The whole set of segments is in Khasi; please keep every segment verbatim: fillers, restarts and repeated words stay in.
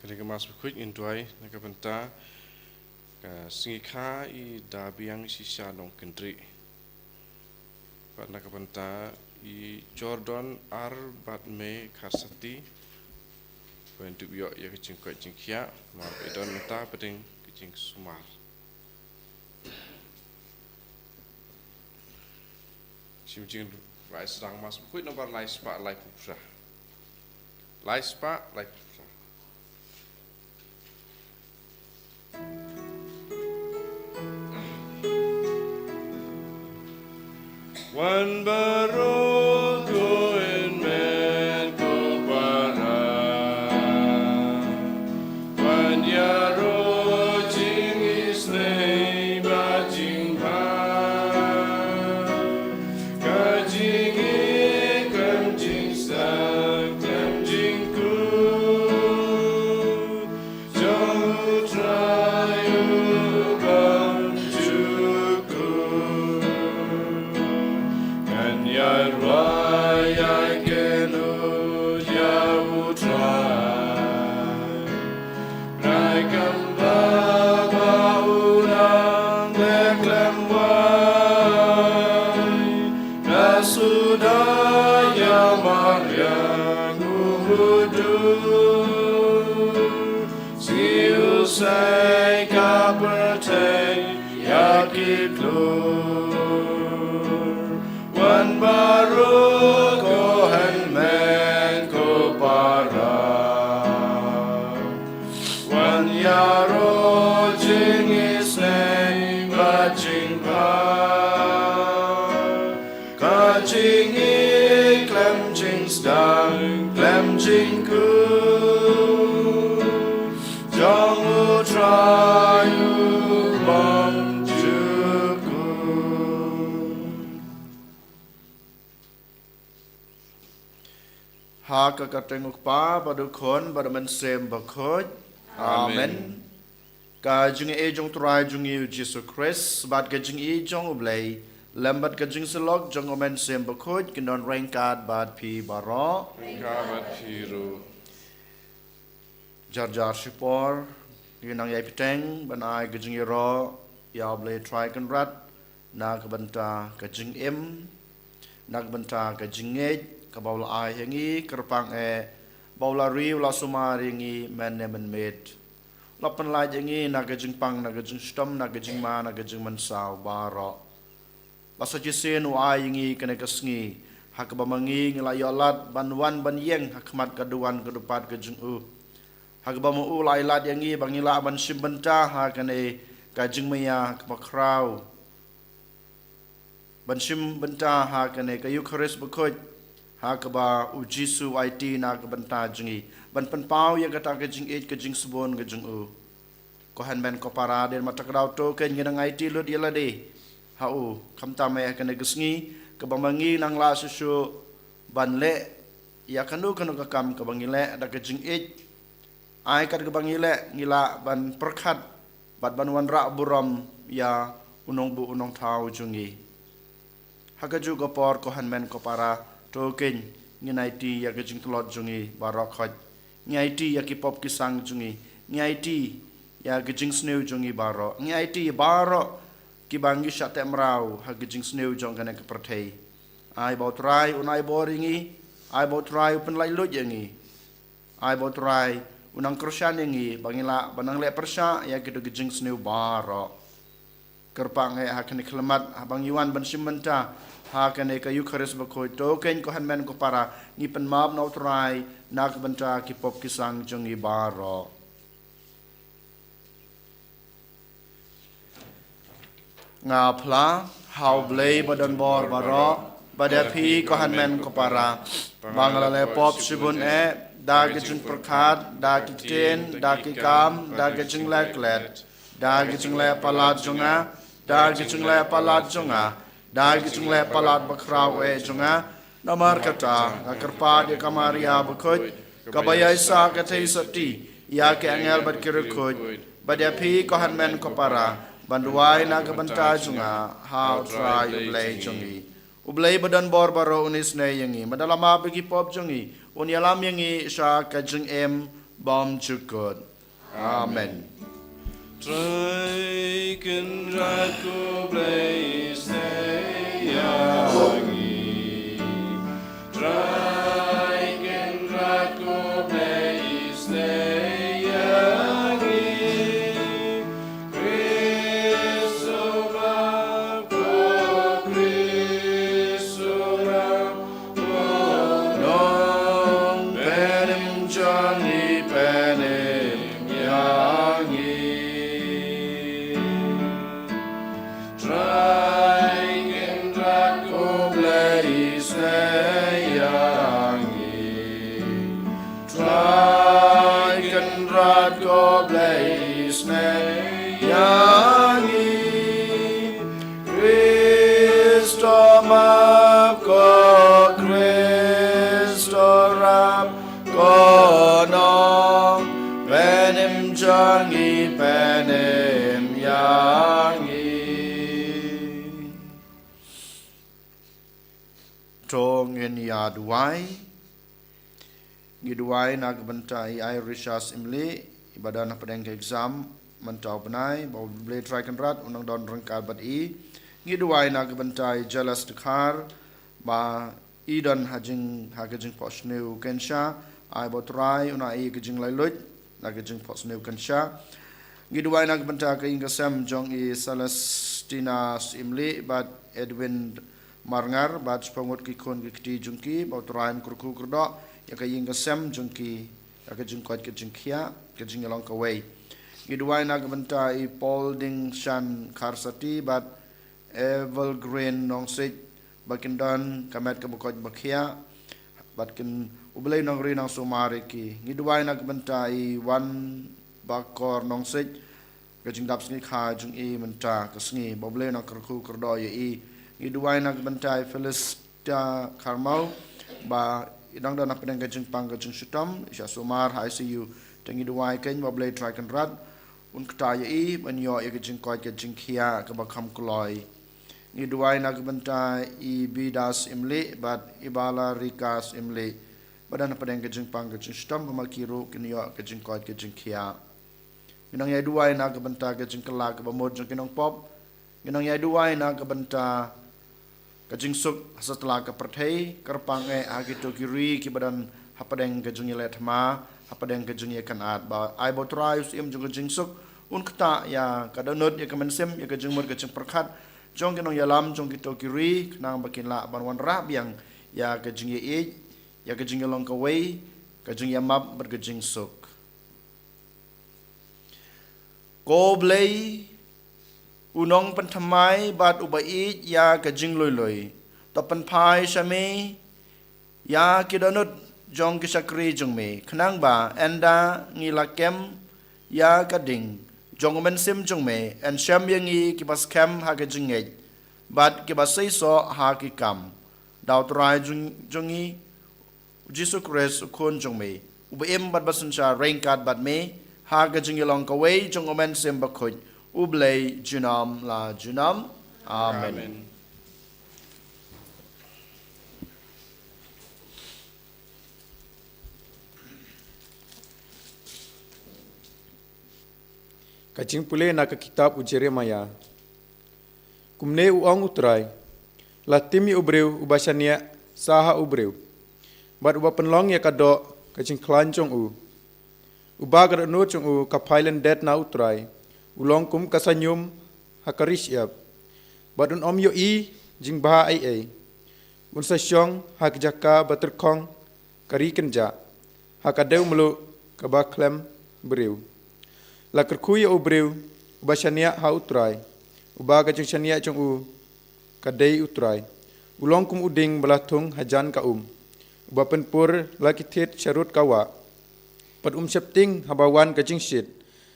Kane ka Mass Bakhuid ngin duwai na ka bynta ka Sngikha i Dabiang Shisha Nongkyndri. Bad na ka bynta i Jordan Ar bad Me Kharsati. Ban dup ïoh ïa ka jingkoit jingkhiah, namar ba i don mynta pdeng ka jingsumar. Shim jingrwai sdang Mass Bakhuid nombar lai spah laiphew phra. Lai spah laiphew phra. Wan baroh ko hynmen ko para. Wan ïaroh jingisynei bad jingbha. Ka jingïeit khlem jingsdang khlem jingkut. Jong U Trai u bym jukut. Ngan ïarwai ïa ki nud ïa U Trai. Nai kam ba ba u nang leh khlem wai. Na suda ïa mariang u hudu. Shi u sei ka pyrthei ïa ki klur. Wan baroh ko hynmen ko para. Wan ïaroh jingisynei bad jingbha. Ka jingïeit khlem jingsdang khlem jingkut. Jong U Trai u bym jukut. Ha ka kyrteng U Kpa bad U Khun bad U Mynsiem Bakhuid. Amen. Amen. Ka jingïeit jong U Trai jong ngi U Jisu Khrist bad ka jingïeit jong U Blei lem bad ka jingsyllok jong U Mynsiem Bakhuid kin don ryngkat bad phi baroh. Ryngkat bad phi ruh. Jar jar shipor ngin nang ïai bteng ban ai ka jingïaroh ïa U Blei Trai Kynrad na ka bynta ka jingim, na ka bynta ka jingngeit kaba U la ai ha ngi, kyrpang eh ba U la ri U la sumar ïa ngi mynne mynmiet. U la pynlait ïa ngi na ka jingpang, na ka jingshitom, na ka jingma, na ka jingmynsaw baroh. Ba sa shisien u ai ïa ngi kane ka sngi ha kaba ma ngi ngi la ïoh lad ban wan ban ïeng ha khmat ka duwan ka dupat ka jong u. Ha kaba ma u la ai lad ïa ngi ba ngi lah ban shim bynta ha kane ka jingmaïa kaba khraw. Ban shim bynta ha kane ka Eukharist bakhuid ha kaba U Jisu u aiti na ka bynta jong ngi ban pynpaw ïa kata ka jingïeit ka jingsbun ka jong u. Ko hynmen ko para, dei ma ta ka daw to kein ngi nang aiti lut ïa lade ha u, khamtam eh ha kane ka sngi kaba ma ngi nang lah shuh shuh ban leh ïa kano kano ka kam kaba ngi leh da ka jingïeit. Ai kat kaba ngi leh ngi lah ban pyrkhat bad ban wanrah burom ïa u nongbuh u nongthaw jong ngi. Ha kajuh ka por ko hynmen ko para, to kein ngin aiti ïa ka jingtlot jong ngi baroh khoit. Ngi aiti ïa ki pop ki sang jong ngi. Ngi aiti ïa ka jingsniew jong ngi baroh. Ngi aiti ïa baroh kiba ngi shah teh mraw ha ka jingsniew jong kane ka pyrthei. Ai ba U Trai un ai bor ïa ngi. Ai ba U Trai u pynlait luid ïa ngi. Ai ba U Trai u nang kyrshan ïa ngi ba ngi lah ban nang leh pyrshah ïa kito ki jingsniew baroh. Kyrpang eh ha kane ka khyllipmat haba ngi wan ban shim bynta ha kane ka Eukharist bakhuid, to kein ko hynmen ko para, ngi pynmap na U Trai na ka bynta ki pop ki sang jong ngi baroh. Nga phla ha U Blei ba don bor baroh, bad ïa phi ko hynmen ko para, ba nga la leh pop shibun eh, da ki jingpyrkhat, da ki ktien, da ki kam, da ki jingleh klet, da ki jingleh palat jong nga, da ki jingleh palat jong nga, da ki jingleh palat bakhraw eh jong nga. Namar kata nga kyrpad ïa ka Maria bakhuid, kaba ïaisah ka theisotti ïa ki angel bad ki riewkhuid, bad ïa phi ko hynmen ko para, ban duwai na ka bynta jong nga ha U Trai U Blei jong ngi. U Blei ba don bor baroh un isynei ïa ngi, bad da la map ïa ki pop jong ngi, un ïalam ïa ngi sha ka jingim bymjukut. Amen. Trai Kynrad ko Blei isynei ïa ngi. Trai Kynrad ko Blei isynei ïa ngi. Khrist u map, ko Khrist u rap, ko nongpynim jong ngi, pynim ïa ngi. Trai Kynrad ko Blei isynei ïa ngi. Trai Kynrad ko Blei isynei ïa ngi. Khrist u map, ko Khrist u rap, ko nongpynim jong ngi, pynim ïa ngi. To ngin ïa duwai. Ngi duwai na ka bynta i Irisha Syiemlieh, i ba don hapdeng ka exam mynta u bnai, ba U Blei Trai Kynrad un nang don ryngkat bad i. Ngi duwai na ka bynta i Jelas Dkhar, ba i don ha jing, ha ka jingphohsniew kynsha, ai ba U Trai un ai i ka jinglaitluid na ka jingphohsniew kynsha. Ngi duwai na ka bynta ka ïing ka sem jong i Celestina Syiemlieh bad Edwin Marngar bad shiphew ngut ki khun ki kti jong ki, ba U Trai un kyrkhu kyrdoh ïa ka ïing ka sem jong ki, ïa ka jingkoit ka jingkhiah, ka jingïalong kawei. Ngi duwai na ka bynta i Paul Dingshan Kharsati bad Evergreen Nongseit, ba kin don ka met kaba koit ba khiah, bad kin, U Blei un nang ri nang sumar ïa ki. Ngi duwai na ka bynta i Wanbakor Nongseit, ka jingdap sngi kha jong i mynta ka sngi, ba U Blei un nang kyrkhu kyrdoh ïa i. Ngi duwai na ka bynta i Felista Kharmau, ba i dang don hapdeng ka jingpang ka jingshitom, i shah sumar ha I C U. Te ngi duwai kein ba U Blei Trai Kynrad un ktah ïa i ban ïoh ïa ka jingkoit ka jingkhiah kaba kham kloi. Ngi duwai na ka bynta i Bidas Syiemlieh bad i Balarika Syiemlieh, ba don hapdeng ka jingpang ka jingshitom, ba ma ki ruh kin ïoh ka jingkoit ka jingkhiah. Ngi nang ïa duwai na ka bynta ka jingkylla kaba mut jong ki nongpop. Ngi nang ïa duwai na ka bynta ka jingsuk ha satlak ka pyrthei, kyrpang eh ha kito ki ri kiba don hapdeng ka jingïaleh thma, hapdeng ka jingïakynad. Ba ai ba U Trai u Syiem jong ka jingsuk un ktah ïa ka dohnud, ïa ka mynsiem, ïa ka jingmut ka jingpyrkhat jong ki nongïalam jong kito ki ri, khnang ba kin lah ban wanrah biang ïa ka jingïaieit, ïa ka jingïalong kawei, ka jingïamap bad ka jingsuk. Ko Blei, u nongpynthymmai bad uba ïeit ïa ka jingluilui, to pynphai sha me ïa ki dohnud jong ki shakri jong me, khnang ba ynda ngi la kem ïa ka ding jong u Mynsiem jong me, yn shem ïa ngi kiba skhem ha ka jingngeit bad kiba seisoh ha ki kam, da U Trai jong, jong ngi, U Jisu Khrist, U Khun jong me, uba im bad ba synshar ryngkat bad me ha ka jingïalong kawei jong U Mynsiem Bakhuid, U Blei junom la junom. Amen. Amen. Ka jingpule na ka kitab u Jeremiah. Kumne u ong U Trai: La tim ïa u briew uba shaniah sha ha u briew, bad uba pynlong ïa ka doh ka jingkhlaiñ jong u, uba ka dohnud jong u ka phai lyndet na U Trai, u long kum ka saiñum ha ka ri shyiap, bad un ym ïohi jingbha ei ei. Un sa shong ha ka jaka ba tyrkhong ka ri kynjah, ha ka dew mluh kaba khlem briew. La kyrkhu ïa u briew uba shaniah ha U Trai, uba ka jingshaniah jong u ka dei U Trai. U long kum u dieng ba la thung hajan ka um, uba pynpur la ki thied sharud ka wah. Bad um sheptieng haba wan ka jingshit,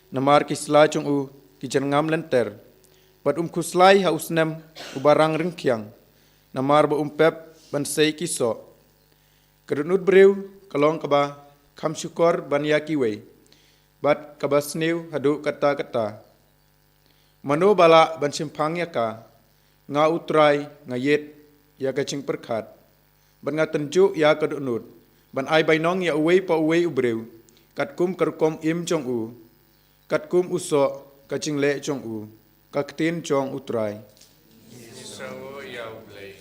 namar ki sla jong u ki jyrngam lynter. Bad um khuslai ha u snem uba rang ryngkhiang, namar ba um pep ban sei ki soh. Ka dohnud briew ka long kaba kham shukor ban ïa kiwei, bad kaba sniew haduh katta katta. Mano ba lah ban shemphang ïa ka? Nga U Trai nga ïit ïa ka jingpyrkhat, bad nga tynjuh ïa ka dohnud, ban ai bainong ïa uwei pa uwei u briew katkum ka rukom im jong u, katkum u soh ka jingleh jong u, ka ktien jong U Trai. Ïa u Blei.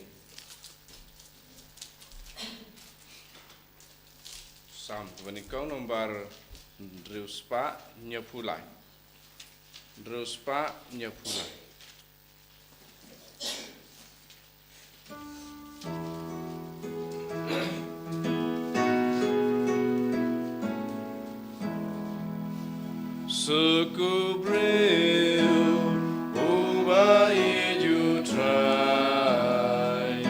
Salm kaba nyngkong, nombar hynriew spah hynñiewphew lai. Hynriew spah hynñiewphew lai. Suk u briew uba ïeit U Trai,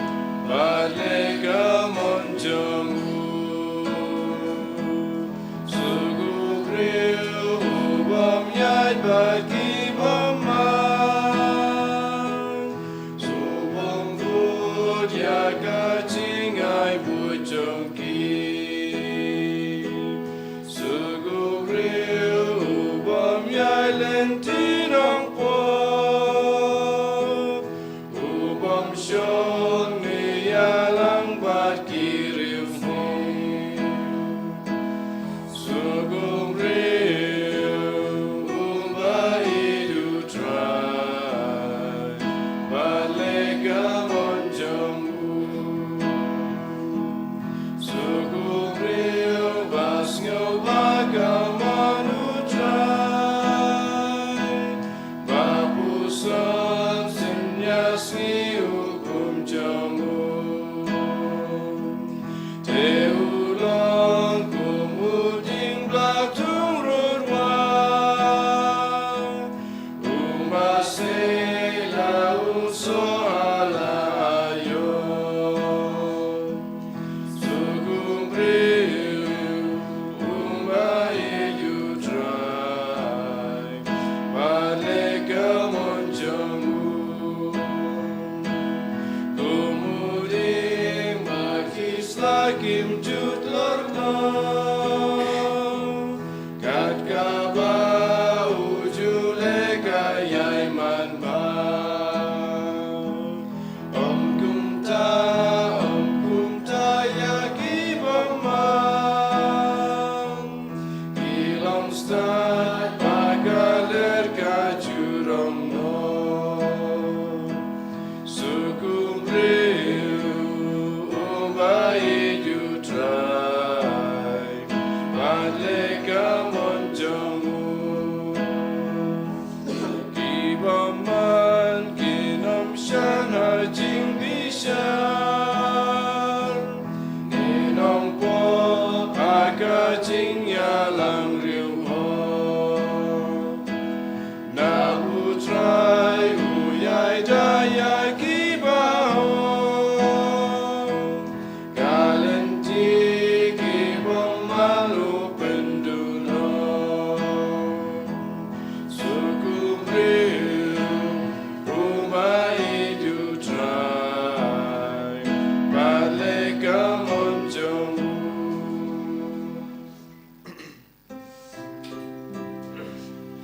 bad leh ka mon jong u. Suk u briew u bym ïaid bad ki bym man, u bym bud ïa ka jingai buit jong ki. Suk u briew u bym ïaid lynti nongpop, u bym shong ne ïalang bad ki riewmih. Suk u briew uba ïeit U Trai, bad leh ka mon jong u. Suk u briew ba sngewbha ka mon U Trai, ba puson synñia sngi hukum jong u. Te u long kum u dieng blah thung rud wah, u masi la u soh ha la aïom. Suk u briew uba ïeit U Trai, bad leh ka mon jong u. Kum u dieng ba ki sla kim ju tlot noh, kat kaba u ju leh ka ïai man bha. Ym kumta, ym kumta ïa ki bymman, ki long stad ba ka lyer ka ju rong noh. Suk u briew uba ïeit U Trai, bad leh ka mon jong u. Ki bymman kin ym shah ha jingbishar, kin ym pop ha ka jingïalang riewhok. Naba U Trai u ïaid ïa ki bahok, ka lynti ki bymman u pynduh noh. Suk u briew uba ïeit U Trai, bad leh ka mon jong u.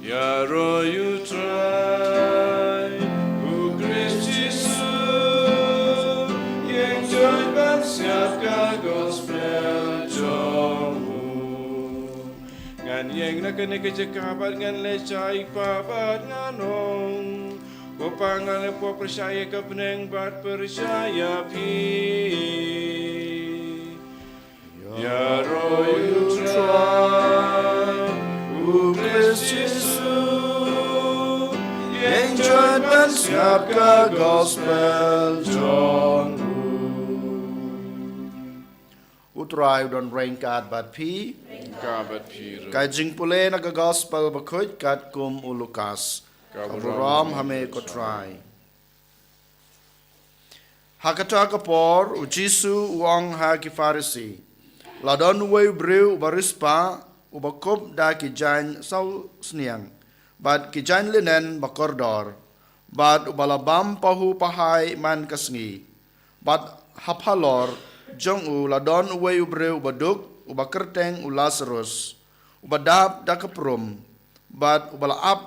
Ïaroh ïa U Trai, U Khrist Jisu, ïeng joit ban sngap ka gospel jong u. Ngan ïeng na kane ka jaka bad ngan leit sha i Kpa bad ngan ong, Ko Pa, nga la pyrshah ïa ka bneng bad pyrshah ïa phi. Ïaroh ïa U Trai, U Khrist Jisu, ïeng joit ban sngap ka gospel jong u. U Trai u don ryngkat bad phi. Ryngkat bad phi ruh. Ka jingpule na ka gospel bakhuid katkum u Lukas. Ka burom ha me ko Trai. Ha kata ka por, U Jisu u ong ha ki Pharisi, La don uwei u briew uba riewspah, uba kup da ki jaiñ sawsniang bad ki jaiñ linen ba kordor, bad uba la bam pahuh pahai man ka sngi. Bad ha phalor jong u la don uwei u briew uba duk, uba kyrteng u Lasarus, uba dap da ka prum, bad uba la ap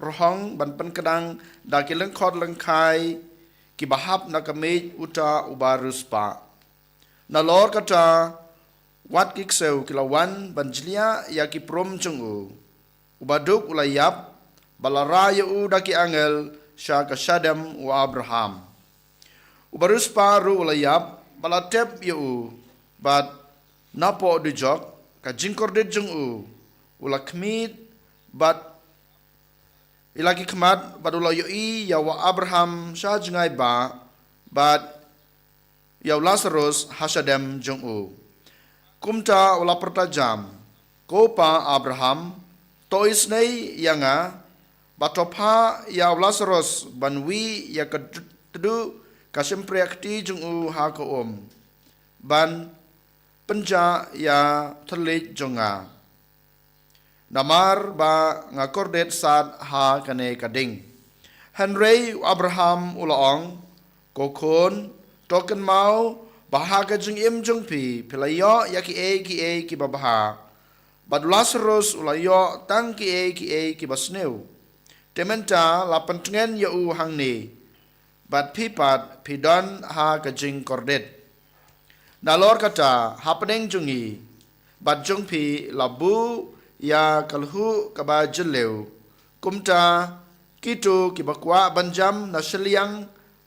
rhong ban pynkdang da ki lyngkhot lyngkhai kiba hap na ka miej uta uba riewspah. Nalor kata, wat ki ksew ki la wan ban jliah ïa ki prum jong u. U baduk u la ïap, bad la rah ïa u da ki angel sha ka shadem u Abraham. U bariewspah ruh u la ïap, bad la tep ïa u, bad napoh dujok, ka jingkordit jong u, u la khmih, bad i la ki khmat, bad u la ïohi ïa u Abraham sha jngai bah, bad ïa u Lasarus ha shadem jong u. Kumta u la pyrta jam, "Ko pa Abraham, to isynei ïa nga, bad to phah ïa u Lasarus ban wih ïa ka tdu ka shympriahkti jong u ha ka um, ban pynjah ïa u thylliej jong nga. Namar ba nga kordit sat ha kane ka ding." Hynrei u Abraham u la ong, "Ko khun, to kynmaw ba ha ka jingim jong phi, phi la ïoh ïa kiei kiei kiba bha, bad u Lasarus u la ïoh tang kiei kiei kiba sniew. Te mynta la pyntngen ïa u hangne, bad phi pat phi don ha ka jingkordit. Nalor kata, hapdeng jong ngi bad jong phi la buh ïa ka lhuh kaba jylliew. Kumta, kito kiba kwah ban jam na shiliang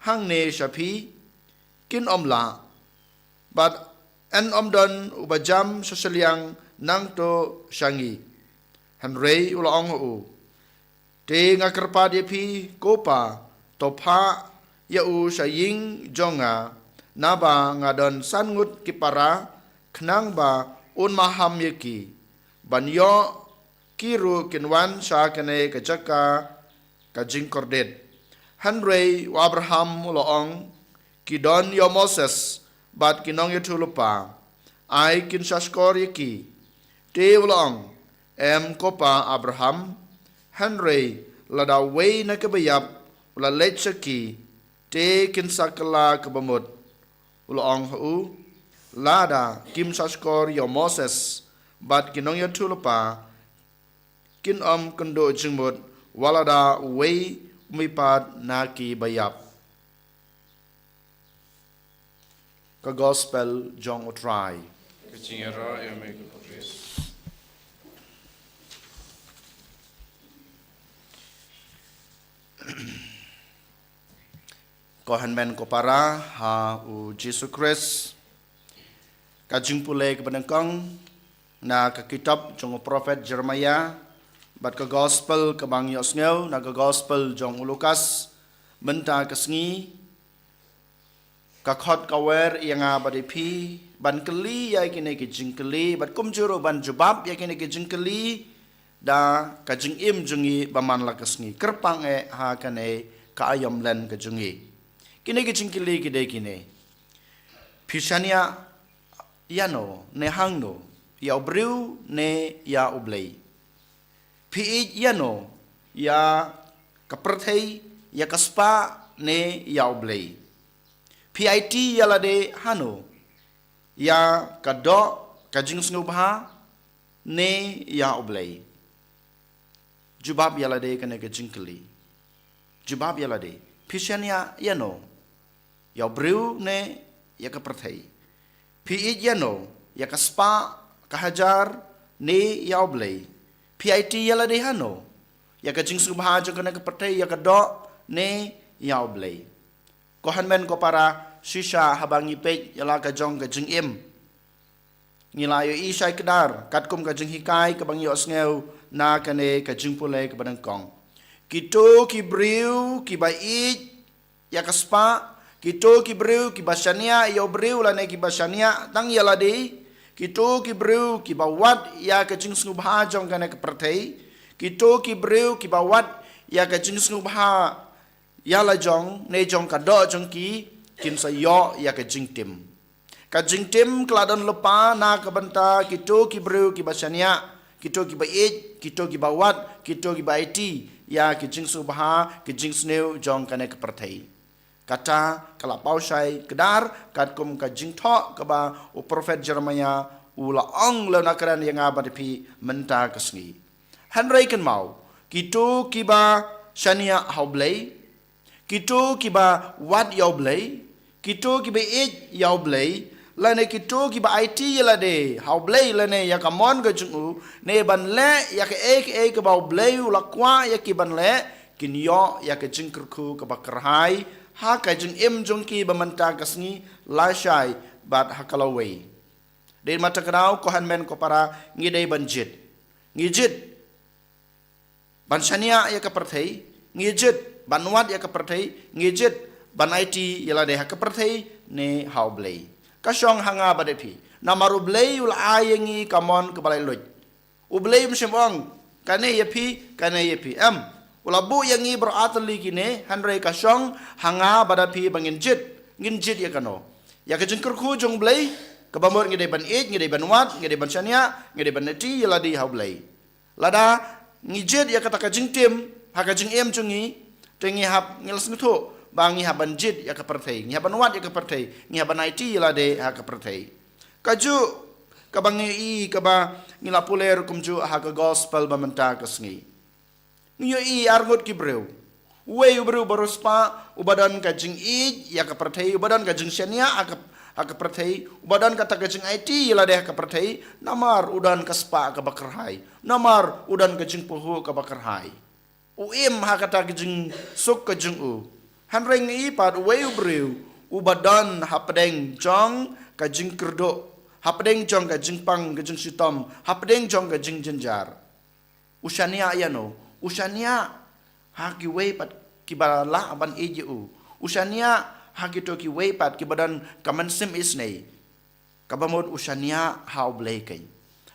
hangne sha phi, kin ym lah, bad yn ym don uba jam sha shiliang nangto sha ngi." Hynrei u la ong ha u, "Te nga kyrpad ïa phi, ko pa, to phah ïa u sha ïing jong nga, naba nga don san ngut ki para, khnang ba un maham ïa ki, ban ïoh ki ruh kin wan sha kane ka jaka ka jingkordit." Hynrei u Abraham u la ong, "Ki don ïa u Moses bad ki nongïathuhlypa, ai kin sa shkor ïa ki." Te u la ong, "Em, ko pa Abraham, hynrei lada uwei na kiba ïap u la leit sha ki, te kin sa kylla kaba mut." U la ong ha u, "Lada kim sa shkor ïa u Moses bad ki nongïathuhlypa, kin ym kynduh jingmut wat lada uwei um mihpat na kiba ïap." Ka Gospel jong U Trai. Ka jingïaroh ïa me, ko Khrist. Ko hynmen ko para ha U Jisu Khrist. Ka jingpule kaba nyngkong na ka kitab jong u prophet Jeremiah, bad ka Gospel kaba ngi ïohsngew na ka Gospel jong u Lukas. Mynta ka sngi, ka khot ka wer ïa nga bad ïa phi ban kylli ïa kine ki jingkylli, bad kumjuh ruh ban jubab ïa kine ki jingkylli da ka jingim jong ngi ba man la ka sngi. Kyrpang eh ha kane ka aïom len ka jong ngi. Kine ki jingkylli ki dei kine: Phi shaniah ïano ne hangno, ïa u briew ne ïa U Blei? Phi ïeit ïano, ïa ka pyrthei, ïa ka spah ne ïa U Blei? Phi aiti ïa lade hano, ïa ka doh ka jingsngewbha ne ïa U Blei? Jubab ïa lade kane ka jingkylli. Jubab ïa lade. Phi shaniah ïano, ïa u briew ne ïa ka pyrthei? Phi ïeit ïano, ïa ka spah, ka hajar ne ïa U Blei? Phi aiti ïa lade hano, ïa ka jingsngewbha jong kane ka pyrthei, ïa ka doh ne ïa U Blei? Ko hynmen ko para, shisha haba ngi peit ïa la ka jong ka jingim, ngi la ïohi shai kdar katkum ka jinghikai kaba ngi ïohsngew na kane ka jingpule kaba nyngkong. Kito ki briew kiba ïeit ïa ka spah, kito ki briew kiba shaniah ïa u briew lane kiba shaniah tang ïa lade, kito ki briew kiba wad ïa ka jingsngewbha jong kane ka pyrthei, kito ki briew kiba wad ïa ka jingsngewbha ïa la jong ne jong ka doh jong ki, kin sa ïoh ïa ka jingtim. Ka jingtim ka la don lypa na ka bynta kito ki briew kiba shaniah, kito kiba ïeit, kito kiba wad, kito kiba aiti ïa ki jingsngewbha, ki jingsniew jong kane ka pyrthei. Kata ka la paw shai kdar katkum ka jingthoh kaba u prophet Jeremiah u la ong lem na kren ïa nga bad ïa phi mynta ka sngi. Hynrei kynmaw, kito kiba shaniah ha U Blei, kito kiba wad ïa U Blei, kito kiba ïeit ïa U Blei, lane kito kiba aiti ïa lade ha U Blei lane ïa ka mon ka jong u, ne ban leh ïa kaei kaei kaba U Blei u la kwah ïa ki ban leh, kin ïoh ïa ka jingkyrkhu kaba kyrhai ha ka jingim jong ki ba mynta ka sngi, lashai bad ha ka lawei. Dei namar kata ka daw, ko hynmen ko para, ngi dei ban jied. Ngi jied ban shaniah ïa ka pyrthei, ngi jied ban wad ïa ka pyrthei, ngi jied ban aiti ïa lade ha ka pyrthei ne ha U Blei. Ka shong ha nga bad ïa phi. Namar U Blei u la ai ïa ngi ka mon kaba laitluid. U Blei um shym ong, kane ïa phi, kane ïa phi. Em, u la buh ïa ngi baroh artylli kine, hynrei ka shong ha nga bad ïa phi ba ngin jied, ngin jied ïa kano. Ïa ka jingkyrkhu jong U Blei, kaba mut ngi dei ban ïeit, ngi dei ban wad, ngi dei ban shaniah, ngi dei ban aiti ïa lade ha U Blei. Lada ngi jied ïa kata ka jingtim ha ka jingim jong ngi, te ngi hap, ngi la sngewthuh ba ngi hap ban jied ïa ka pyrthei, ngi hap ban wad ïa ka pyrthei, ngi hap ban aiti ïa lade ha ka pyrthei. Kajuh kaba ngi ïohi, kaba ngi la pule ruh kumjuh ha ka gospel ba mynta ka sngi. Ngi ïohi arngut ki briew. Uwei u briew bariewspah, uba don ka jingïeit ïa ka pyrthei, uba don ka jingshaniah ha ka, ha ka pyrthei, uba don kata ka jingaiti ïa lade ha ka pyrthei, namar u don ka spah kaba kyrhai, namar u don ka jingpyrkhat kaba kyrhai. U im ha kata ka jingsuk ka jong u. Hynrei ngi ïohi pat uwei u briew, uba don hapdeng jong ka jingkyrduh, hapdeng jong ka jingpang ka jingshitom, hapdeng jong ka jingjynjar. U shaniah ïano? U shaniah ha kiwei pat kiba lah ban ïeit ïa u. U shaniah ha kito kiwei pat kiba don ka mynsiem isynei. Kaba mut u shaniah ha U Blei keiñ.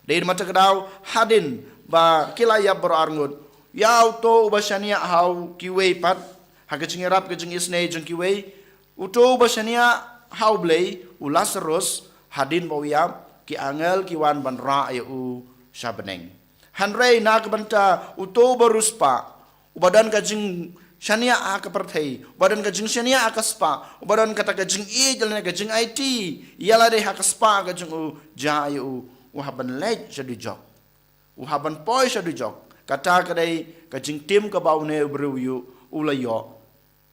Dei namar kata ka daw, hadien ba ki la ïap baroh arngut, ïa uto uba shaniah ha kiwei pat, ha ka jingïarap ka jingisynei jong kiwei, uto uba shaniah ha U Blei, u Lasarus, hadien ba u ïap, ki angel ki wan ban rah ïa u sha bneng. Hynrei na ka bynta uto uba riewspah, uba don ka jingshaniah ha ka pyrthei, uba don ka jingshaniah ha ka spah, uba don kata ka jingïeit lane ka jingaiti ïa lade ha ka spah ka jong u, jia ïa u, u hap ban leit sha dujok. U hap ban poi sha dujok. Kata ka dei ka jingtim kaba une u briew u la ïoh.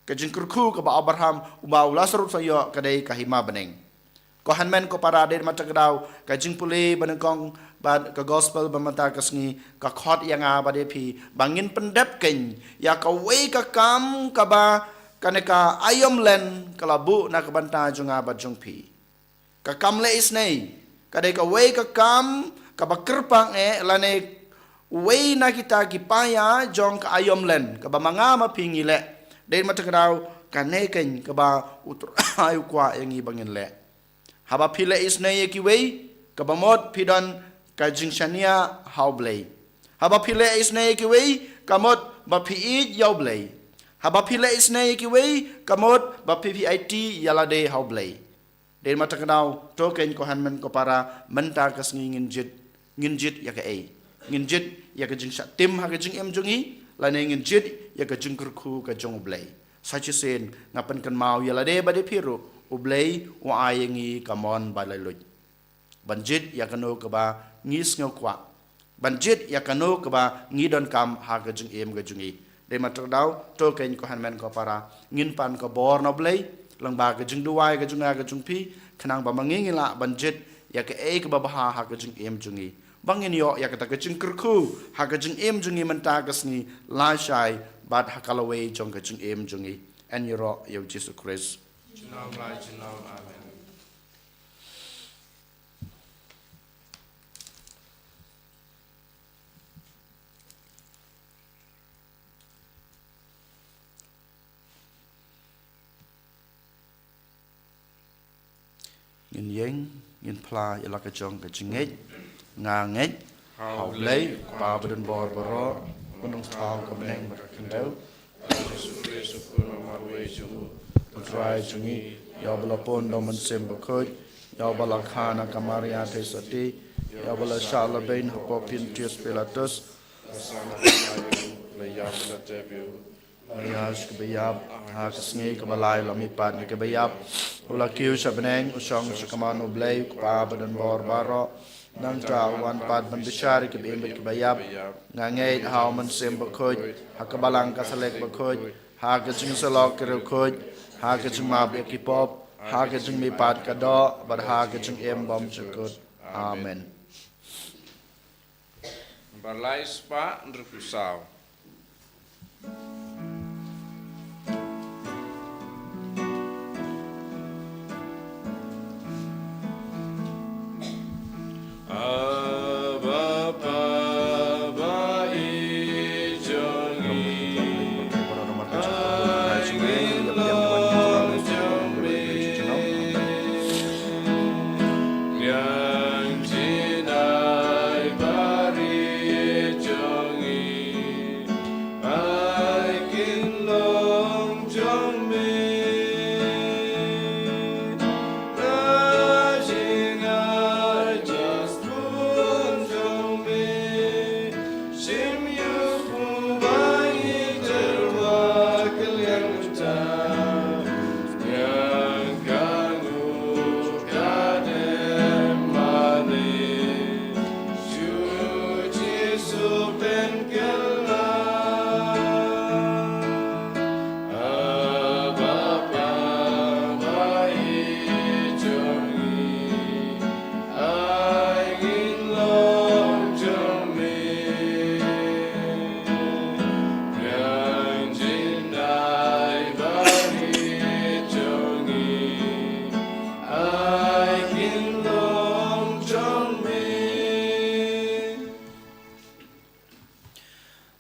Ka jingkyrkhu kaba Abraham, uba u Lasarus u la ïoh, ka dei ka hima bneng. Ko hynmen ko para, dei namar kata ka daw, ka jingpule ba nyngkong bad ka gospel ba mynta ka sngi ka khot ïa nga bad ïa phi ba ngin pyndep keiñ ïa kawei ka kam kaba kane ka aïom len ka la buh na ka bynta jong nga bad jong phi. Ka kam leh isynei ka dei kawei ka kam kaba kyrpang eh, lane uwei na kita ki paia jong ka aïom len kaba ma nga ma phi ngi leh. Dei namar kata ka daw, kane keiñ kaba U Trai u kwah ïa ngi ba ngin leh. Haba phi leh isynei ïa kiwei, kaba mut phi don ka jingshaniah ha U Blei. Haba phi leh isynei ïa kiwei, ka mut ba phi ïeit ïa U Blei. Haba phi leh isynei ïa kiwei, ka mut ba phi phi aiti ïa lade ha U Blei. Dei namar kata ka daw, to keiñ ko hynmen ko para, mynta ka sngi ngin jied, ngin jied ïa kaei? Ngin jied ïa ka jingshah tim ha ka jingim jong ngi, lane ngin jied ïa ka jingkyrkhu ka jong U Blei? Sa shisien nga pynkynmaw ïa lade bad ïa phi ruh, U Blei u ai ïa ngi ka mon ba laitluid ban jied ïa kano kaba ngi sngew kwah, ban jied ïa kano kaba ngi donkam ha ka jingim ka jong ngi. Dei namar kata ka daw, to keiñ ko hynmen ko para, ngin pan ka bor na U Blei lyngba ka jingduwai ka jong nga ka jong phi, khnang ba ma ngi ngin lah ban jied ïa kaei kaba bha ha ka jingim jong ngi, ba ngin ïoh ïa kata ka jingkyrkhu ha ka jingim jong ngi mynta ka sngi, lashai bad ha ka lawei jong ka jingim jong ngi. Yn ïaroh ïa U Jisu Khrist. Junom la junom. Amen. Ngin ïeng, ngin phla ïa la ka jong ka jingngeit. Nga ngeit ha U Blei, U Kpa badonbor baroh, U Nongthaw ka bneng bad ka khyndew, Jisu Khrist, U Khun marwei jong u, U Trai jong ngi, ïa uba la pun da U Mynsiem Bakhuid, ïa uba la kha na ka Maria Theisotti, ïa uba la shah la beiñ hapoh Pontius Pilatus, la sah na ka bnai, la ïap, la tep ïa u, la ïaid sha kaba ïap, ha ka sngi kaba lai u la mihpat na kiba ïap, u la kiew sha bneng, u shong sha kamon U Blei U Kpa badonbor baroh. Nangta un wan pat ban bishar ïa kiba im bad kiba ïap. Nga ngeit ha U Mynsiem Bakhuid, ha ka Balang Katholik bakhuid, ha ka jingïasyllok ki riewkhuid, ha ka jingmap ïa ki pop, ha ka jingmihpat ka doh bad ha ka jingim bymjukut. Amen. Ba lai spah hynriewphew saw. Abba, Abba, i jong i.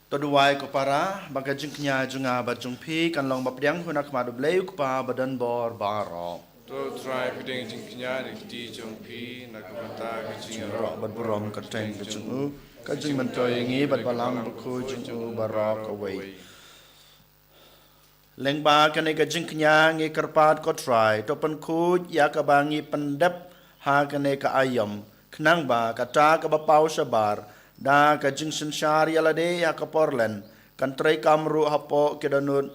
To duwai ko para, ba ka jingkñia jong nga bad jong phi kan long ba pdiang ha khmat U Blei U Kpa badonbor baroh. To Trai, pdiang jingkñia na ki kti jong phi, na ka bynta ka jingïaroh bad burom kyrteng ka jong u, ka jingmyntoi ïa ngi bad balang bakhuid jong u baroh kawei. Lyngba kane ka jingkñia ngi kyrpad ko Trai, to pynkhuid ïa kaba ngi pyndep ha kane ka aïom, khnang ba kata kaba paw shabar da ka jingsynshar ïa lade ha ka por lynti kan treikam ruh hapoh ki dohnud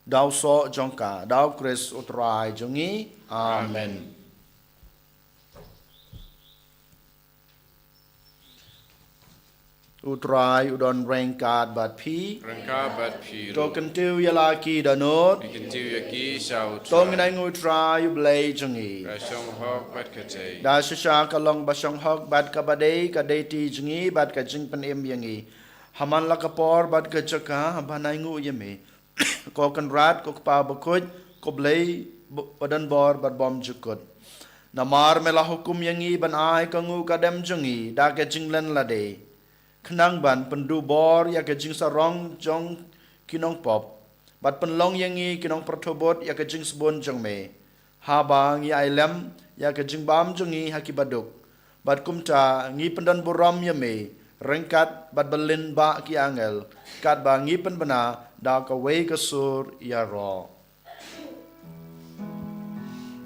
da u soh jong ka, da U Khrist U Trai jong ngi. Amen. U Trai u don ryngkat bad phi. Ryngkat bad phi ruh. To kyntiew ïa la ki dohnud. Ngi kyntiew ïa ki sha U Trai. To ngin ainguh U Trai U Blei jong ngi. Ka shong hok bad ka dei. Da shisha ka long ba shong hok bad kaba dei, ka dei ti jong ngi bad ka jingpynim ïa ngi. Ha man la ka por bad ka jaka, haba ngi ainguh ïa me, ko Kynrad, ko Kpa bakhuid, ko Blei badonbor bad bymjukut. Namar me la hukum ïa ngi ban ai ka nguh ka dem jong ngi da ka jinglen lade, khnang ban pynduh bor ïa ka jingsarong jong ki nongpop, bad pynlong ïa ngi ki nongpyrthuh bud ïa ka jingsbun jong me. Haba ngi ai lem ïa ka jingbam jong ngi ha ki baduk, bad kumta ngi pyndonburom ïa me ryngkat bad ba lyngba ki angel, katba ngi pynbna da kawei ka sur ïaroh.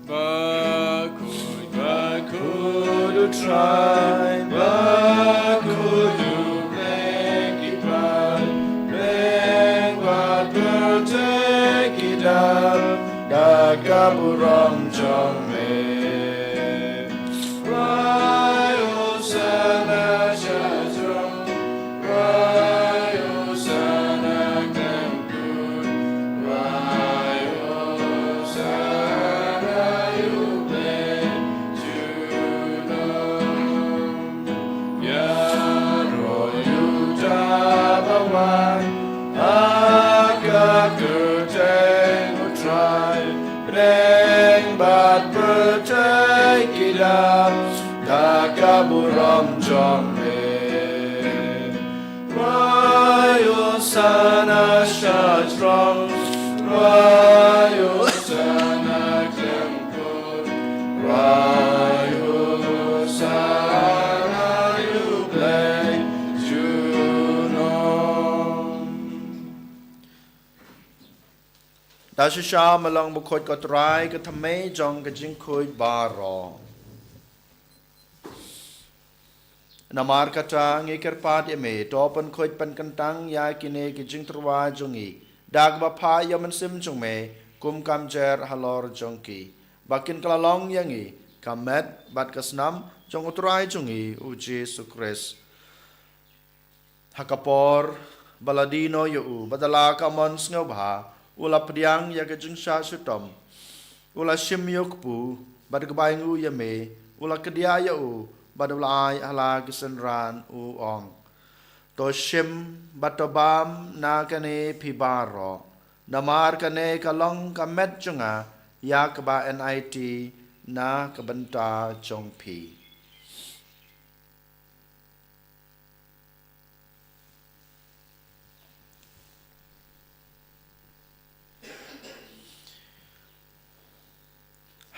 Bakhuid, bakhuid U Trai, bakhuid U Blei ki paid, bad pyrthei ki dap da ka burom jong me. Wai Hosanna sha jrong, wai Hosanna khlem kut, wai Hosanna ïa U Blei junom. Ïaroh ïa uta ba wan ha ka kyrteng U Trai, bneng bad pyrthei ki dap da ka burom jong me. Wai Hosanna sha jrong, wai Hosanna khlem kut, wai Hosanna ïa U Blei junom. Da shisha me long bakhuid ko Trai, ka thymmei jong ka jingkhuid baroh. Namar kata ngi kyrpad ïa me, to pynkhuid pynkyntang ïa kine ki jingtyrwa jong ngi da kaba phah ïa U Mynsiem jong me kum ka mjer halor jong ki, ba kin kylla long ïa ngi ka met bad ka snam jong U Trai jong ngi U Jisu Khrist. Ha ka por ba la die noh ïa u, bad da la ka mon sngewbha, u la pdiang ïa ka jingshah shitom, u la shim ïa u kpu, bad ka bai ngu ïa me, u la kdiah ïa u, bad u la ai ha la ki synran, u ong: To shim bad to bam na kane phi baroh, namar kane ka long ka met jong nga ïa kaba enai ti na ka bynta jong phi.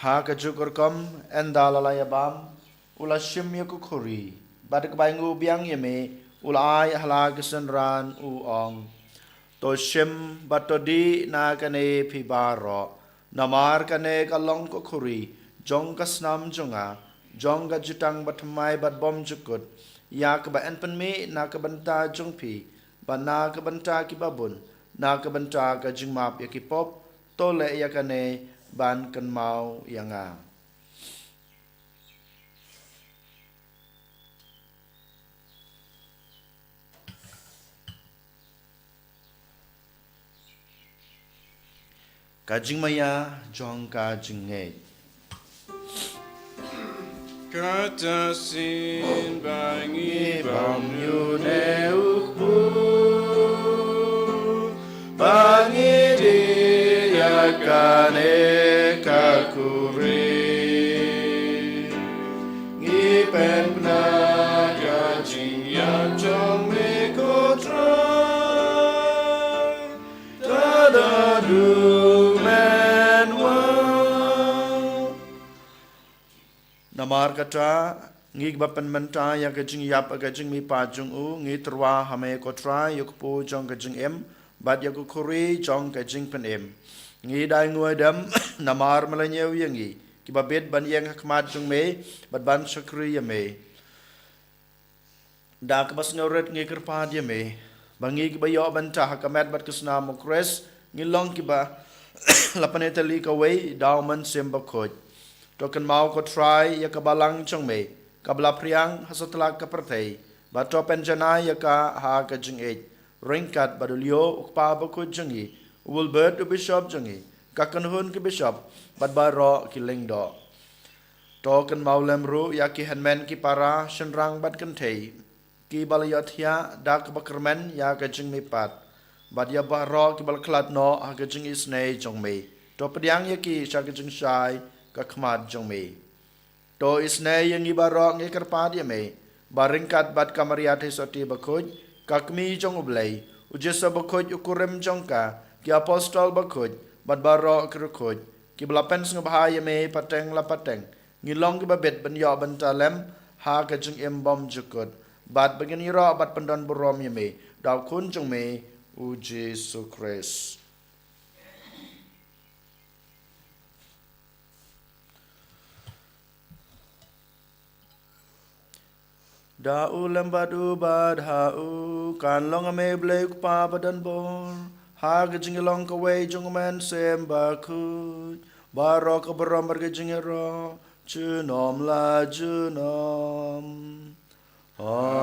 Ha kajuh ka rukom, ynda la la ïa bam, u la shim ïa ka khuri, bad ka bai ngu biang ïa me, u la ai ha la ki synran, u ong: To shim bad to dih na kane phi baroh, namar kane ka long ka khuri jong ka snam jong nga, jong ka jutang bathymmai bad bymjukut, ïa kaba yn pynmih na ka bynta jong phi bad na ka bynta kiba bun, na ka bynta ka jingmap ïa ki pop. To leh ïa kane ban kynmaw ïa nga. Ka jingmaïa jong ka jingngeit. Kata shisien ba ngi bam ïa une u kpu, ba ngi dih ïa kane ka khuri, ngi pynbna ka jingïap jong me, ko Trai, tad haduh mynwan. Namar kata, ngi kiba pynmynta ïa ka jingïap ha ka jingmihpat jong u, ngi tyrwa ha me, ko Trai, ïa u kpu jong ka jingim, bad ïa ka khuri jong ka jingpynim. Ngi da ai nguh ïa u, namar me la ñiew ïa ngi, kiba bit ban ïeng ha khmat jong me, bad ban shakri ïa me. Da kaba sngewrit ngi kyrpad ïa me, ba ngi kiba ïoh bynta ha ka met bad ka snam u Khrist, ngi long kiba la pynïatylli kawei da u Mynsiem Bakhuid. To kynmaw, ko Trai, ïa ka balang jong me, kaba la phriang ha satlak ka pyrthei, bad to pynjanai ïa ka ha ka jingïeit, ryngkat bad u Leo, u kpa bakhuid jong ngi, u Wilbert, u bishop jong ngi, ka kynhun ki bishop, bad baroh ki lyngdoh. To kynmaw lem ruh ïa ki hynmen ki para, shynrang bad kynthei, kiba la ïohthiah da kaba kyrmen ïa ka jingmihpat, bad ïa baroh kiba la khlad noh ha ka jingisynei jong me. To pdiang ïa ki sha ka jingshai ka khmat jong me. To isynei ïa ngi baroh, ngi kyrpad ïa me, ba ryngkat bad ka Maria Theisotti bakhuid, ka Kmie jong u Blei, u Joseph bakhuid u kurim jong ka, ki apostol bakhuid, bad baroh ki riewkhuid, kiba la pynsngewbha ïa me pateng la pateng, ngin long kiba bit ban ïoh bynta lem ha ka jingim bymjukut, bad ba ngin ïaroh bad pyndonburom ïa me da u Khun jong me, u Jisu Khrist. Da u lem bad u bad ha u, kan long ha me, Blei u Kpa badonbor, ha ka jingïalong kawei jong u Mynsiem Bakhuid, baroh ka burom bad ka jingïaroh junom la junom. Amen.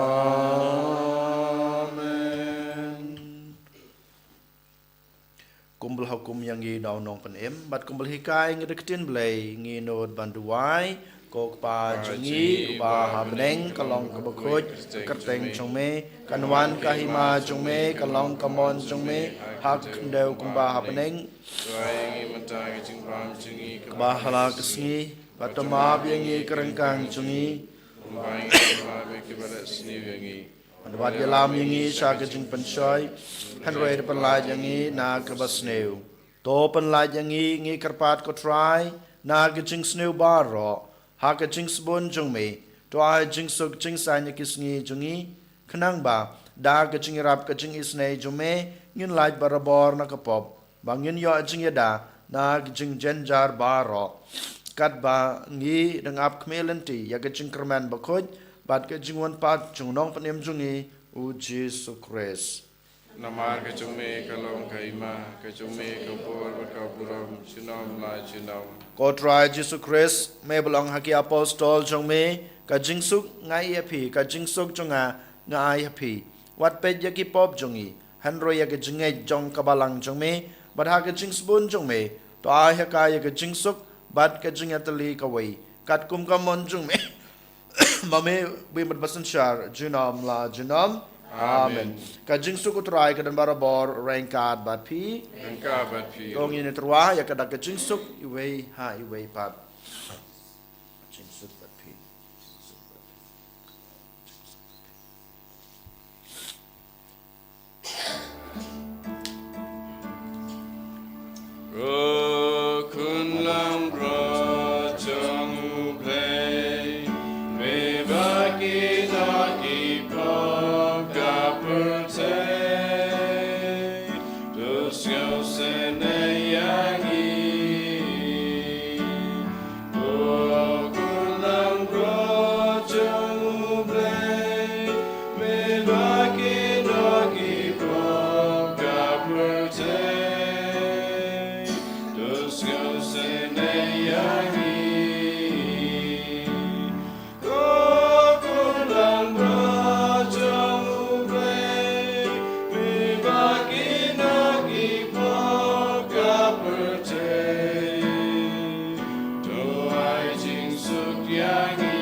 Kumba la hukum ïa ngi da u Nongpynim, bad kumba la hikai ïa ngi da ka ktien Blei, ngin nud ban duwai. Ko Kpa jong ngi uba ha bneng, ka long kaba khuid ka kyrteng jong me, kan wan ka hima jong me, ka long ka mon jong me ha ka khyndew kumba ha bneng. Duwai ïa ngi mynta ka jingbam jong ngi kaba ha la ka sngi, bad to map ïa ngi ka ryngkang jong ngi, kumba ngi map ïa kiba leh sniew ïa ngi. Bad wat ïalam ïa ngi sha ka jingpynshoi, hynrei to pynlait ïa ngi na kaba sniew. To pynlait ïa ngi, ngi kyrpad ko Trai, na ka jingsniew baroh, ha ka jingsbun jong me, to ai jingsuk jingsaiñ ïa ki sngi jong ngi, khnang ba da ka jingïarap ka jingisynei jong me, ngin lait barabor na ka pop, ba ngin ïoh jingïada na ka jingjynjar baroh, katba ngi dang ap khmih lynti ïa ka jingkyrmen bakhuid bad ka jingwan pat jong u Nongpynim jong ngi, u Jisu Khrist. Namar ka jong me ka long ka hima, ka jong me ka bor bad ka burom junom la junom. Ko Trai Jisu Khrist, me ba la ong ha ki apostol jong me, ka jingsuk nga ai ha phi, ka jingsuk jong nga nga ai ha phi. Wat peit ïa ki pop jong ngi, hynrei ïa ka jingngeit jong ka balang jong me, bad ha ka jingsbun jong me, to ai ha ka ïa ka jingsuk bad ka jingïatylli kawei, katkum ka mon jong me, ma me, u Blei Mynsynshar, junom la junom. Amen. Amen. Ka jingsuk U Trai ka don barabor ryngkat bad phi. Ryngkat bad phi. To ngin ïatreilang ïa ka dak ka jingsuk iwei ha iwei pat. Jingsuk bad phi. Ko khun langbrot jong U Blei, me ba ki nongïalam ka pyrthei, to sngewsynei ïa ngi. Ko khun langbrot jong U Blei, me ba ki nongïalam ka pyrthei, to sngewsynei ïa ngi. Ko khun langbrot jong U Blei, me ba ki nongïalam ka pyrthei, to ai jingsuk ïa ngi.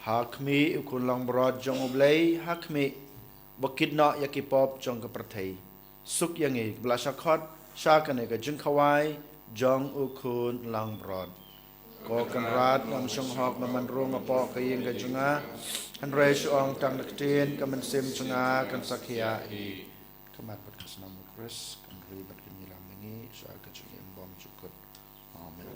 Ha khmih, U Khun Langbrot jong U Blei, ha khmih, ba kit noh ïa ki pop jong ka pyrthei. Suk ïa ngi, ba la sha khot sha kane ka jingkhawai jong U Khun Langbrot. Ko Kynrad, ngam shong hok ba men rung hapoh ka ïing ka jong nga, hynrei shu ong tang da ka ktien, ka mynsiem jong nga kan sa khiah hi. Ka mat bad ka snam U Khrist kan ri bad kan ïalam ïa ngi sha ka jingim bymjukut. Amen.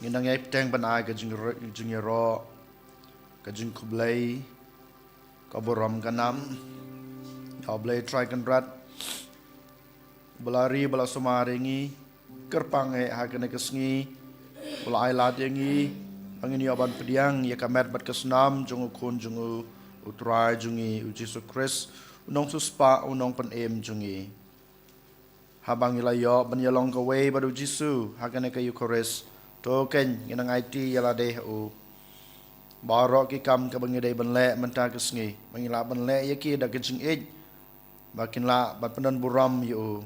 Nang ïai bteng ban ai ka jing, jingïaroh, ka jingkhublei, ka burom ka nam ïa U Blei Trai Kynrad, ba la ri ba la sumar ïa ngi. Kyrpang eh ha kane ka sngi ba la ai lad ïa ngi ba ngin ïoh ban pdiang ïa ka met bad ka snam jong U Khun jong U, U Trai jong ngi U Jisu Khrist, U Nongsiewspah, U Nongpynim jong ngi. Haba ngi la ïoh ban ïalong kawei bad U Jisu ha kane ka Eukharist, to keiñ ngin nang aiti ïa lade ha U. Baroh ki kam kaba ngi dei ban leh mynta ka sngi, ba ngin lah ban leh ïa ki da ka jingïeit, ba kin lah ban pyndon burom ïa U.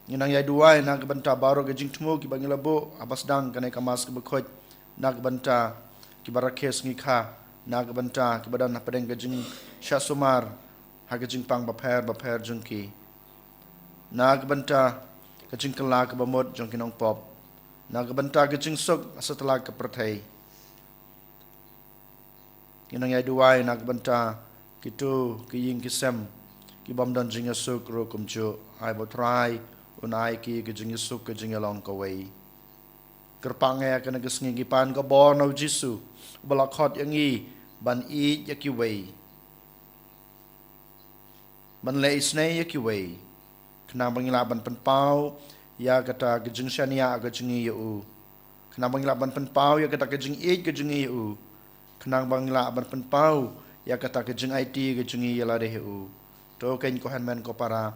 Ngin nang ïai duwai na ka bynta baroh ki jingthmu kiba ngi la buh haba sdang kane ka Mass kaba khuid, na ka bynta kiba rakhe sngi kha, na ka bynta kiba don hapdeng ka jingshah sumar ha ka jingpang bapher bapher jong ki, na ka bynta ka jingkylla kaba mut jong ki nongpop, na ka bynta ka jingsuk ha satlak ka pyrthei. Ngin nang ïai duwai na ka bynta kito ki ïing ki sem ki bym don jingïasuk ruh kumjuh. Ai ba U Trai Un ai ki ka jingïasuk, ka jingïalong kawei. Kyrpang eh ha kane ka sngi ngi pan ka bor na U Jisu, uba la khot ïa ngi ban ïeit ïa kiwei, ban leh isynei ïa kiwei, khnang ba ngin lah ban pynpaw ïa kata ka jingshaniah ka jong ngi ïa U, khnang ba ngin lah ban pynpaw ïa kata ka jingïeit ka jong ngi ïa U, khnang ba ngin lah ban pynpaw ïa kata ka jingaiti ka jong ngi ïa lade ha U. To keiñ ko hynmen ko para,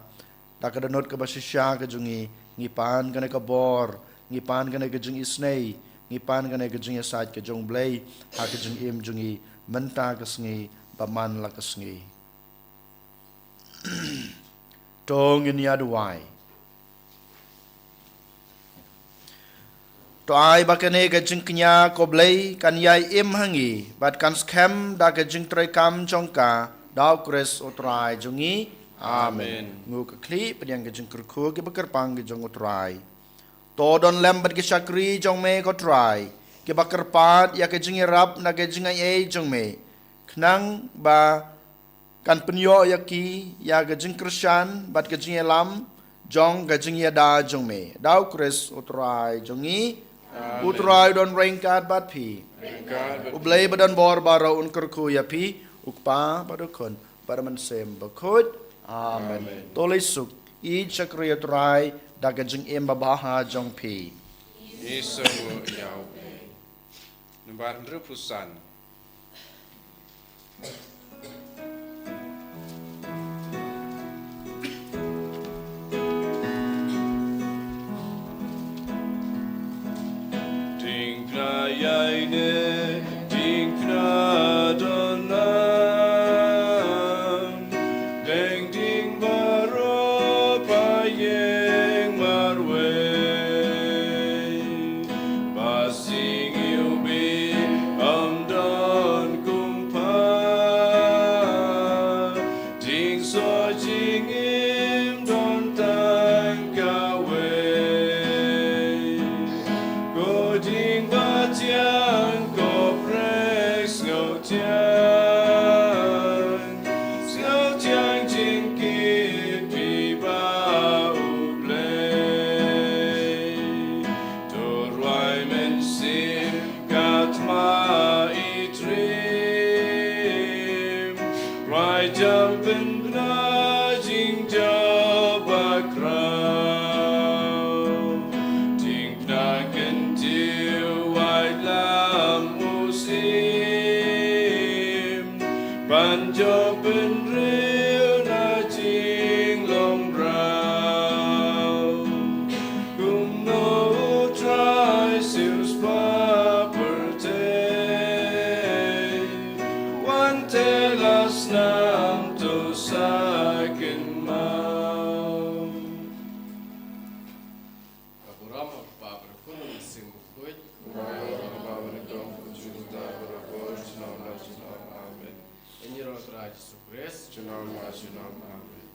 da ka dohnud kaba shisha ka jong ngi, ngi pan kane ka bor, ngi pan kane ka jingisynei, ngi pan kane ka jingïasaid ka jong U Blei ha ka jingim jong ngi mynta ka sngi bad man la ka sngi. To ngin ïa duwai. To ai ba kane ka jingkñia ko Blei kan ïai im ha ngi bad kan skhem da ka jingtrei kam jong ka, da U Khrist U Trai jong ngi. Amen. Amen. Ngu ka khlieh, pdiang ka jingkyrkhu, kiba kyrpang ki jong U Trai. To don lem bad ki shakri jong Me ko Trai, kiba kyrpad ïa ka jingïarap na ka jingaiei jong Me, khnang ba kan pynïoh ïa ki ïa ka jingkyrshan bad ka jingïalam jong ka jingïada jong Me, da U Khrist U Trai jong ngi. Amen. U Trai don ryngkat bad phi. Ryngkat bad phi. U Blei ba don bor baroh un kyrkhu ïa phi, U Kpa bad U Khun bad U Mynsiem Bakhuid. Amen. Amen. To leit suk, ïeit shakri ïa U Trai da ka jingim babha jong phi. Ngi sngewbha ïa U Blei. Nambar hynriewphew san. Ding phna ïaineh, ding phna don nam, dang ding baroh ba ïeng marwei. Ba sing ïa U Blei ym don kum pha, jingsoh jingim don tang kawei. Ko ding ba thiang, ko briew sngewthiang, sngewthiang jingkit phi bad U Blei. To rwai mynsiem ka thma i triem, rwai jam pynbna jingjop bakhraw. Ding phna kyntiew, wai lam u syiem, ban jop bynriew na jinglong mraw. Kumno U Trai siewspah pyrthei, wan te la snam to sa kynmaw. Ka burom ha U Kpa bad U Khun bad U Mynsiem Bakhuid. Ka burom ha U Kpa bad U Khun bad U Mynsiem Bakhuid. Amen. Ïaroh U Trai Jisu Khrist. Junom la junom. Amen.